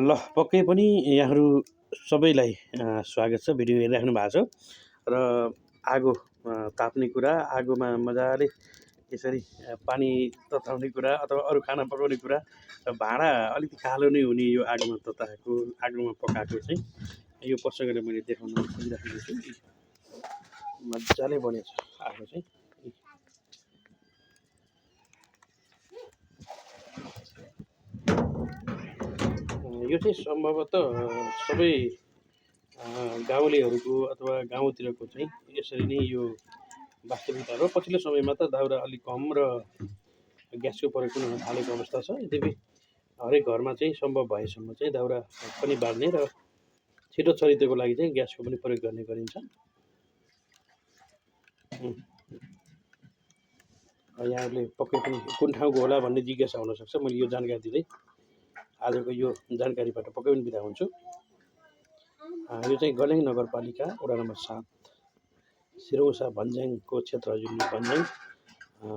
ल पक्कै पनि यहाँहरू सबैलाई स्वागत छ। भिडियो हेरिराख्नु भएको छ र आगो ताप्ने कुरा, आगोमा मजाले यसरी पानी तताउने कुरा अथवा अरू खाना पकाउने कुरा र भाँडा अलिकति कालो नै हुने यो आगोमा पकाएको चाहिँ यो पछि गएर मैले देखाउन खोजिराखेको छु। मजाले बनेको छ आगो चाहिँ। यो चाहिँ सम्भवतः सबै गाउँलेहरूको अथवा गाउँतिरको चाहिँ यसरी नै यो वास्तविकता हो। पछिल्लो समयमा त दाउरा अलिक कम र ग्यासको प्रयोग पनि हुन थालेको अवस्था छ। यद्यपि हरेक घरमा चाहिँ सम्भव भएसम्म चाहिँ दाउरा पनि बाल्ने र छिटो छरितोको लागि चाहिँ ग्यासको पनि प्रयोग गर्ने गरिन्छ। यहाँहरूले पक्कै पनि कुन ठाउँको होला भन्ने जिज्ञासा हुनसक्छ। मैले यो जानकारी दिँदै आजको यो जानकारीबाट पक्कै पनि बिदा हुन्छु। यो चाहिँ गलेङ नगरपालिका वडा नम्बर 7 सिरौसा भन्ज्याङको क्षेत्र जुन भन्ज्याङ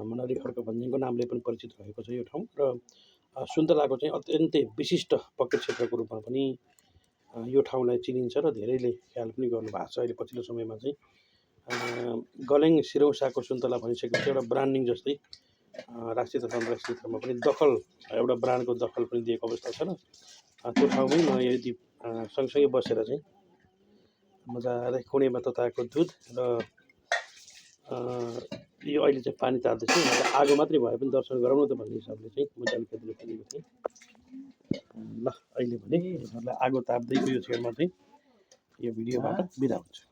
मनरी खड्क भन्ज्याङको नामले पनि परिचित रहेको छ यो ठाउँ। र सुन्तलाको चाहिँ अत्यन्तै विशिष्ट पक्कै क्षेत्रको रूपमा पनि यो ठाउँलाई चिनिन्छ र धेरैले ख्याल पनि गर्नुभएको छ। अहिले पछिल्लो समयमा चाहिँ गलेङ सिरौसाको सुन्तला भनिसकेपछि एउटा ब्रान्डिङ जस्तै राष्ट्रिय तथा अन्तर्राष्ट्रिय स्तरमा पनि एउटा ब्रान्डको दखल पनि दिएको अवस्था छ। र त्यो ठाउँमै म यदि सँगसँगै बसेर चाहिँ मजाले कुनैमा तताएको दुध र यो अहिले चाहिँ पानी तार्दैछु। आगो मात्रै भए पनि दर्शन गराउनु त भन्ने हिसाबले चाहिँ म जानकारी खोजेको थिएँ। ल अहिले भने आगो ताप्दैछु यो छेउमा चाहिँ यो भिडियोबाट बिदा हुन्छु।